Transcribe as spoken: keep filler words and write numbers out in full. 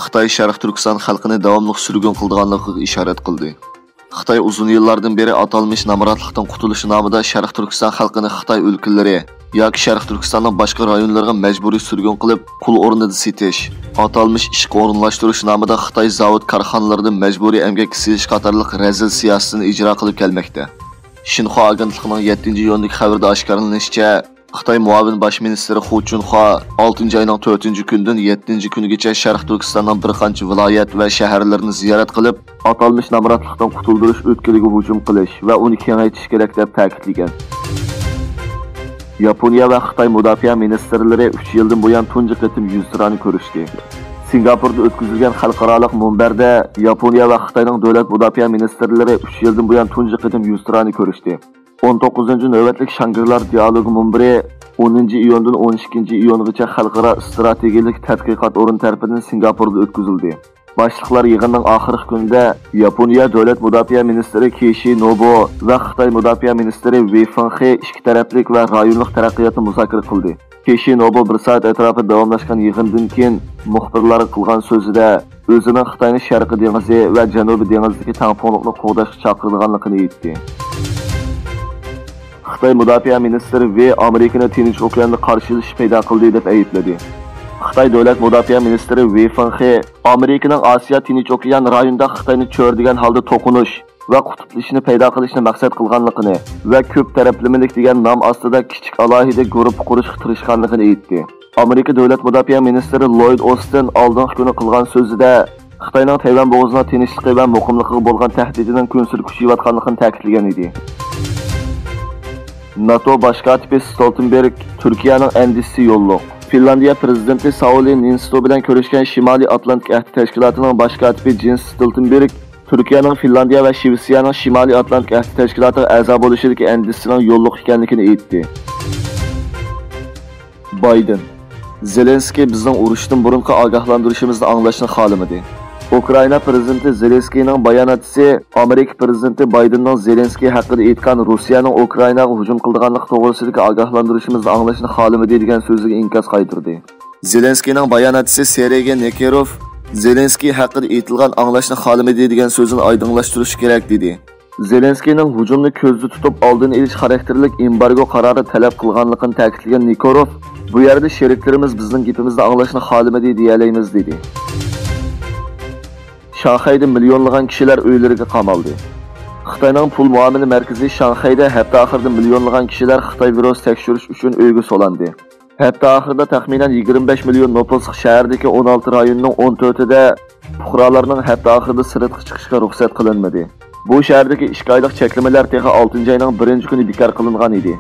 خىتاي شەرقىي تۈركىستان خەلقىنى داۋاملىق سۈرگۈن قىلىدىغانلىقىغا ئىشارەت قىلدى. خىتاي ئۇزۇن يىللاردىن بېرى ئاتالمىش نامراتلىقتىن قۇتۇلۇش نامىدا شەرقىي تۈركىستان خەلقىنى خىتاي ئۆلكىلىرى ياكى شەرقىي تۈركىستاننىڭ باشقا رايونلىرىغا مەجبۇرىي سۈرگۈن قىلىپ، قۇل ئورنىدا سېتىش، ئاتالمىش ئىشقا ئورۇنلاشتۇرۇش نامىدا خىتاي زاۋۇت كارخانىلىرىدىن مەجبۇرىي ئەمگەككە سېلىش قاتارلىق رەزىل سىياسىتىنى ئىجرا قىلىپ كەلمەكتە. شىنخۇا ئاگېنتلىقىنىڭ يەتتىنچى ئىيۇندىكى خەۋىرىدە ئاشكارىلىنىشىچە، خىتاي مۇئاۋىن باش مىنىستىرى خۇ چۈنخۇا ئالتىنچى ئاينىڭ تۆتىنچى كۈنىدىن يەتتىنچى كۈنىگىچە شەرقىي تۈركىستاننىڭ بىر قانچە ۋىلايەت ۋە شەھەرلىرىنى زىيارەت قىلىپ، ئاتالمىش نامراتلىقتىن قۇتۇلدۇرۇش ئۆتكىلىگە ھۇجۇم قىلىش ۋە ئۇنى كېڭەيتىش كېرەك، دەپ تەكىتلىگەن. ياپونىيە ۋە خىتاي مۇداپىئە مىنىستىرلىرى ئۈچ يىلدىن بۇيان تۇنجى قېتىم يۈزتۇرانە كۆرۈشتى. سىنگاپوردا ئۆتكۈزۈلگەن خەلقئارالىق مۇنبەردە ياپونىيە ۋە خىتاينىڭ دۆلەت مۇداپىئە مىنىستىرلىرى ئۈچ يىلدىن بۇيان تۇنجى قېتىم يۈزتۇرانە كۆرۈشتى. ئون توققۇزىنچى نۆۋەتلىك شانگرىلا دىئالوگى مۇنبىرى ئونىنچى ئىيۇندىن ئون ئىككىنچى ئىيۇنغىچە خەلقئارا ئىستراتېگىيەلىك تەتقىقات ئورنى تەرىپىدىن سىنگاپوردا ئۆتكۈزۈلدى. باشلىقلار يىغىنىنىڭ ئاخىرقى كۈنىدە ياپونىيە دۆلەت مۇداپىئە مىنىستىرى كىشى نوبۇ ۋە خىتاي مۇداپىئە مىنىستىرى ۋېي فېڭخې ئىككى تەرەپلىك ۋە رايونلۇق تەرەققىياتنى مۇزاكىرە قىلدى. كىشى نوبۇ بىر سائەت ئەتراپىدا داۋاملاشقان يىغىندىن كېيىن مۇخبىرلارغا قىلغان سۆزىدە، ئۆزىنىڭ خىتاينى شەرقىي دېڭىزى ۋە جەنۇبىي دېڭىزدىكى تەڭپۇڭلۇقنى قوغداشقا چاقىرىدىغانلىقىنى ئېيتتى. خىتاي مۇداپىئە مىنىستىرى ۋېي ئامېرىكىنى تىنچ ئوكياندا قارشى ئېلىش پەيدا قىلدى دەپ ئەيىبلىدى. خىتاي دۆلەت مۇداپىئە مىنىستىرى ۋېي فېڭخې ئامېرىكىنىڭ ئاسىيا تىنچ ئوكيان رايونىدا خىتاينى چۆرىدىگەن ھالدا توقۇنۇش ۋە قۇتۇپلىشىشنى پەيدا قىلىشنى مەقسەت قىلغانلىقىنى ۋە كۆپ تەرەپلىمىلىك دېگەن نام ئاستىدا كىچىك ئالاھىدە گۇرۇپپا قۇرۇشقا تىرىشقانلىقىنى ئېيتتى. ئامېرىكا دۆلەت مۇداپىئە مىنىستىرى لويد ئوستىن ئالدىنقى كۈنى قىلغان سۆزىدە، خىتاينىڭ تەيۋەن بوغۇزىنىڭ تىنچلىقى ۋە مۇقىملىقىغا بولغان تەھدىتىنىڭ كۈنسېرى كۈچىيىۋاتقانلىقىنى تەكىتلىگەن ئىدى. ناتو باش كاتىپى ستولتېنبېرگ تۈركىيەنىڭ ئەندىشىسى يوللۇق. فىنلاندىيە پىرېزىدېنتى ساۋلى نىنىستو بىلەن كۆرۈشكەن شىمالىي ئاتلانتىك ئەھدى تەشكىلاتىنىڭ باش كاتىپى جېنس ستولتېنبېرگ تۈركىيەنىڭ فىنلاندىيە ۋە شىۋېتسىيەنىڭ شىمالىي ئاتلانتىك ئەھدى تەشكىلاتىغا ئەزا بولۇشىدىكى ئەندىشىسىنىڭ يوللۇق ئىكەنلىكىنى ئېيتتى. بايدېن، زېلېنسكىي بىزنىڭ ئۇرۇشتىن بۇرۇنقى ئاگاھلاندۇرۇشىمىزنى ئاڭلاشنى خالىمىدى. ئۇكرائىنا پىرېزىدېنتى زېلېنسكىينىڭ باياناتچىسى ئامېرىكا پىرېزىدېنتى بايدېننىڭ زېلېنسكىي ھەققىدە ئېيتقان رۇسىيەنىڭ ئۇكرائىناغا ھۇجۇم قىلىدىغانلىقى توغرىسىدىكى ئاگاھلاندۇرۇشىمىزنى ئاڭلاشنى خالىمىدى دېگەن سۆزىگە ئىنكاس قايتۇردى. زېلېنسكىينىڭ باياناتچىسى سېرگېي نېكىروف زېلېنسكىي ھەققىدە ئېيتىلغان ئاڭلاشنى خالىمىدى دېگەن سۆزىنى ئايدىڭلاشتۇرۇشى كېرەك، دېدى. زېلېنسكىينىڭ ھۇجۇمنى كۆزدە تۇتۇپ ئالدىنى ئېلىش خاراكتېرلىك ئېمبارگو قارارى تەلەپ قىلغانلىقىنى تەكىتلىگەن نېكوروف، بۇ يەردە شېرىكلىرىمىز بىزنىڭ گېپىمىزنى ئاڭلاشنى خالىمىدى دېيەلەيمىز، دېدى. شاڭخەيدە مىليونلىغان كىشىلەر ئۆيلىرىگە قامالدى. خىتاينىڭ پۇل مۇئامىلە مەركىزى شاڭخەيدە ھەپتە ئاخىرىدا مىليونلىغان كىشىلەر خىتاي ۋىرۇسى تەكشۈرۈش ئۈچۈن ئۆيگە سولاندى. ھەپتە ئاخىرىدا تەخمىنەن يىگىرمە بەش مىليون نوپۇسلۇق شەھەردىكى ئون ئالتە رايوننىڭ ئون تۆتىدە پۇقرالارنىڭ ھەپتە ئاخىرىدا سىرتقا چىقىشىغا رۇخسەت قىلىنمىدى. بۇ شەھەردىكى ئىككى ئايلىق چەكلىمىلەر تېخى ئالتىنچى ئاينىڭ بىرىنچى كۈنى بىكار قىلىنغان ئىدى.